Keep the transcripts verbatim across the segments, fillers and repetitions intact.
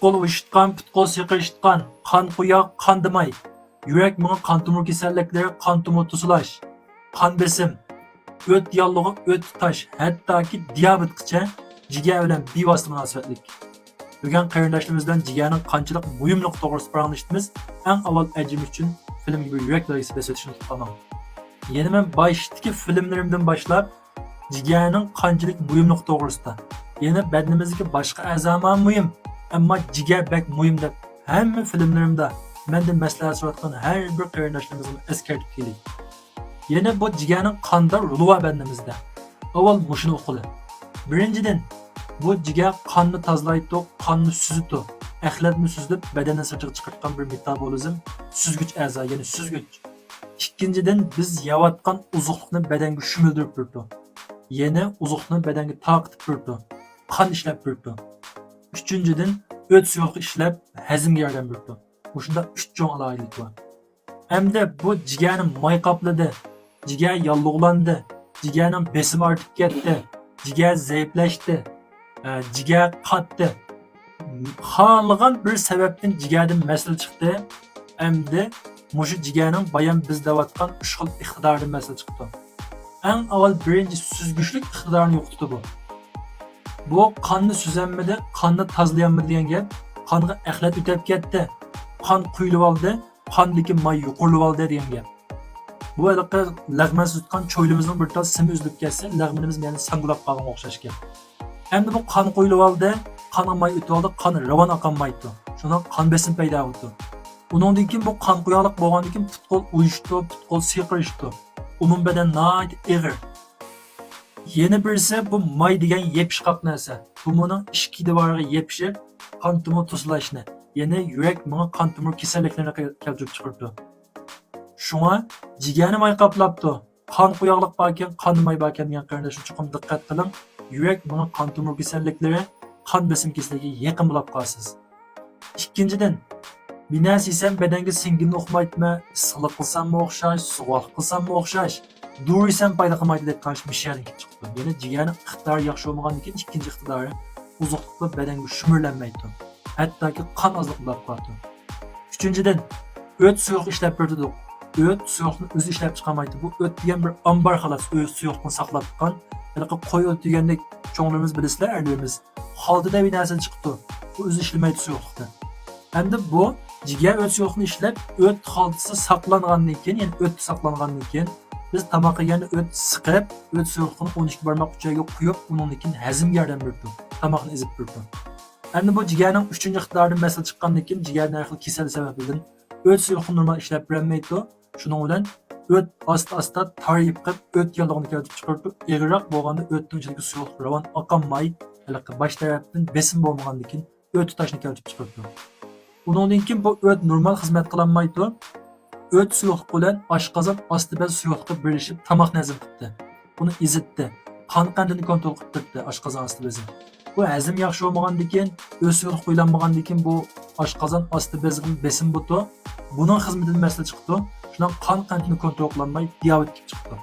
پۇت-قول ئۇيۇشۇتقان، پۇت-قول سىرقىرىشىتقان، قان قوياق، قان دىماي، يۈرەك، مېڭە، قان تومۇر كېسەللىكلىرى، قان تومۇر توسۇلۇش، قان بېسىم، ئۆت ياللۇغى، ئۆت تۇتاش، ھەتتاكى دىيابېتقىچە جىگەر بىلەن بىۋاسىتە مۇناسىۋەتلىك. بۈگۈن قېرىنداشلىرىمىز بىلەن جىگەرنىڭ قانچىلىك مۇھىملىقى توغرىسىدا پاراڭلىشىپتىمىز. ئەڭ ئاۋۋال ئەجرىمىز ئۈچۈن فىلىمگە بىر يۈرەك دەرىجىسى بېسىۋېتىشنى ئۇنتۇپ قالماڭ. يەنە مەن باشتىكى فىلىملىرىمدىن باشلاپ جىگەرنىڭ قانچىلىك مۇھىملىقى توغرىسىدا، يەنە بەدىنىمىزدىكى باشقا ئەزامۇ مۇھىم، ئەمما جىگەر بەك مۇھىم دەپ ھەممە فىلىملىرىمدا مەندىن مەسلىھەت سورىۋاتقان ھەر بىر قېرىنداشلىرىمىزغا ئەسكەرتىپ كېلەي. يەنە بۇ جىگەرنىڭ قاندا رولى بار بەدىنىمىزدە. ئاۋۋال مۇشۇنى ئۇقىلى. بىرىنچىدىن، بۇ جىگەر قاننى تازىلايدۇ، قاننى سۈزىدۇ. ئەخلەتنى سۈزۈپ، بەدەننىڭ سىرتىغا چىقىرىدىغان بىر مېتابولىزم، سۈزگۈچ ئەزا، يەنى سۈزگۈچ. ئىككىنچىدىن، بىز يەۋاتقان ئوزۇقلۇقنى بەدەنگە شۈمۈلدۈرۈپ بېرىدۇ. يەنى ئوزۇقلۇقنى بەدەنگە تارقىتىپ بېرىدۇ. قان ئىشلەپ بېرىدۇ. ئۈچىنچىدىن، ئۆت سۇيۇقلۇقى ئىشلەپ، ھەزىمگە ياردەم بېرىدۇ. مۇشۇنداق ئۈچ چوڭ ئالاھىدىلىكى بار. ئەمدى بۇ جىگەرنى ماي قاپلىدى، جىگەر ياللۇغلاندى، جىگەرنىڭ بېسىمى ئارتىپ كەتتى، جىگەر زەئىپلەشتى، ئە، جىگەر قاتتى. خالىغان بىر سەۋەبتىن جىگەردىن مەسىلە چىقتى. ئەمدى مۇشۇ جىگەرنىڭ بايام بىز دەۋاتقان ئۈچ خىل ئىقتىدارىدىن مەسىلە چىقتى. ئەڭ ئاۋۋال بىرىنچى سۈزگۈچلۈك ئىقتىدارىنى يوقىتىدۇ بۇ. بۇ قاننى سۈزەلمىدى، قاننى تازىلىيالمىدى دېگەن گەپ. قانغا ئەخلەت ئۆتەپ كەتتى، قان قۇيۇلۇۋالدى، قاندىكى ماي يۇقىرىلىۋالدى دېگەن گەپ. بۇ ھېلىقى لەغمەن سۈزۈۋاتقان چويلىمىزنىڭ بىر تال سىمى ئۈزۈلۈپ كەتسە، لەغمىنىمىز يەنە ساڭگىلاپ قالغانغا ئوخشاش گەپ. ئەمدى بۇ قان قۇيۇلۇۋالدى، قانغا ماي ئۆتۈۋالدى، قان راۋان ئاقالمايدۇ. شۇڭا قان بېسىمى پەيدا بولىدۇ. ئۇنىڭدىن كېيىن بۇ قان قويۇقلۇق بولغاندىن كېيىن پۇت-قول ئۇيۇشىدۇ، پۇت-قول سىرقىرىشىدۇ. ئومۇمىي بەدەن ناھايىتى ئېغىر. يەنە بىرسى بۇ ماي دېگەن يېپىشقاق نەرسە. بۇ مېنىڭ ئىچكى دىۋارىغا يېپىشىپ، قان تومۇر توسۇلۇشنى، يەنى يۈرەك، مېڭە، قان تومۇر كېسەللىكلىرىنى كەلتۈرۈپ چىقىرىدۇ. شۇڭا جىگەرنى ماي قاپلاپتۇ. قان قويۇقلۇق باركەن، قاندا ماي باركەن دېگەن قېرىنداشلار چوقۇم دىققەت قىلىڭ. يۈرەك، مېڭە، قان تومۇر كېسەللىكلىرى، قان بېسىم كېسىلىگە يېقىن بولاپ قالىسىز. ئىككىنچىدىن، بىر نەرسە يېسەم بەدەنگە سىڭگىنىنى ئۇقمايتتىمەن، ئىسسىقلىق قىلساممۇ ئوخشاش، سوغۇقلۇق قىلساممۇ ئوخشاش، دورا يېسەم پايدا قىلمايدۇ دەيدىغان ئىش مۇشۇ يەردىن كېلىپ چىقىپتۇ. يەنى جىگەرنىڭ ئىقتىدارى ياخشى بولمىغاندىن كېيىن ئىككىنچى ئىقتىدارى ئوزۇقلۇقلا بەدەنگە شۈمۈرلەنمەيدۇ. ھەتتاكى قان ئازلىق بولاپ قالىدۇ. ئۈچىنچىدىن، ئۆت سۇيۇقلۇق ئىشلەپ بېرىدۇ. ئۆت سۇيۇقلۇقنى ئۆزى ئىشلەپ چىقالمايدۇ. بۇ ئۆت دېگەن بىر ئامبار خالاس، ئۆت سۇيۇقلۇقنى ساقلاپ تۇرغان. ھېلىقى قوي ئۆتى دېگەندەك چوڭلىرىمىز بىلىسىلەر، ئەرلىرىمىز. خالتا دەپ بىر نەرسە چىقىپتۇ. بۇ ئۆزى ئىشلىمەيدۇ سۇيۇقلۇقنى. ئەمدى بۇ جىگەر ئۆت سۇيۇقلۇقنى ئىشلەپ، ئۆت خالتىسى ساقلانغاندىن كېيىن، يەنى ئۆتتە ساقلانغاندىن كېيىن، بىز تاماق يېگەندە ئۆت سىقىپ، ئۆت سۇيۇقلۇقىنى ئون ئىككى بارماق ئۈچەيگە قۇيۇپ، ئۇنىڭدىن كېيىن ھەزىمگە ياردەم بېرىدۇ، تاماقنى ئېزىپ بېرىدۇ. ئەمدى بۇ جىگەرنىڭ ئۈچىنچى ئىقتىدارىدىن مەسىلە چىققاندىن كېيىن، جىگەردىن ھەر خىل كېسەل سەۋەبىدىن ئۆت سۇيۇقلۇقىنى نورمال ئىشلەپ بېرەلمەيدۇ. شۇنىڭ بىلەن ئۆت ئاستا-ئاستا تارىيىپ قىلىپ، ئۆت ياللۇغىنى كەلتۈرۈپ چىقىرىدۇ. ئېغىرراق بولغاندا ئۆتنىڭ ئىچىدىكى سۇيۇقلۇق راۋان ئاقالماي، ھېلىقى باش تەرەپتىن بېسىم بولمىغاندىن كېيىن ئۆت تۇتاشنى كەلتۈرۈپ چىقىرىدۇ. ئۇنىڭدىن كېيىن بۇ ئۆت نورمال خىزمەت قىلالمايدۇ. ئۆت سۇيۇقلۇقى بىلەن ئاشقازان ئاستى بەز سۇيۇقلۇقى بىرلىشىپ تاماقنى ھەزىم قىپتۇ. بۇنى ئېزىتتى. قان قەنتىنى كونترول قىلىپ تۇرۇپتۇ ئاشقازان ئاستى بېزى. بۇ ھەزىم ياخشى بولمىغاندىن كېيىن، ئۆت سۇيۇقلۇقى قويۇلالمىغاندىن كېيىن بۇ ئاشقازان ئاستى بېزىغا بېسىم بوپتۇ. بۇنىڭ خىزمىتىدىن مەسىلە چىقىپتۇ. شۇنىڭ قان قەنتىنى كونترول قىلالماي دىيابېت كېلىپ چىقىپتۇ.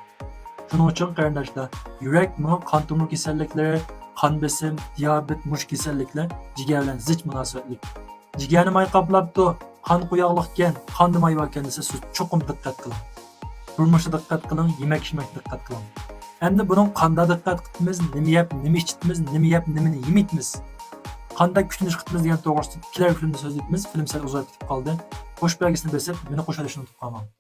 شۇنىڭ ئۈچۈن قېرىنداشلار، يۈرەك، مېڭە، قان تومۇر كېسەللىكلىرى، قان بېسىم، دىيابېت، مۇشۇ كېسەللىكلەر جىگەر بىلەن زىچ مۇناسىۋەتلىك. جىگەرنى ماي قاپلاپتۇ، قان قويۇقلۇقكەن، قاندا ماي باركەن دېسە، سىز چوقۇم دىققەت قىلىڭ. تۇرمۇشتا دىققەت قىلىڭ، يېمەك ئىچمەكتە دىققەت قىلىڭ. ئەمدى بۇنىڭ قاندا دىققەت قىپتىمىز، نېمە يەپ، نېمە ئىچىپتىمىز، نېمە يەپ، نېمىنى يېمەيتتىمىز، قانداق كۈتۈنۈش قىپتىمىز دېگەن توغرىسىدا كېلەر فىلىمدا سۆزلەيمىز. فىلىم سەل ئۇزاپ كېتىپ قالدى. قوش بەلگىسىنى بېسىپ، مېنى قوشۇۋېلىشنى ئۇنتۇپ قالماڭ.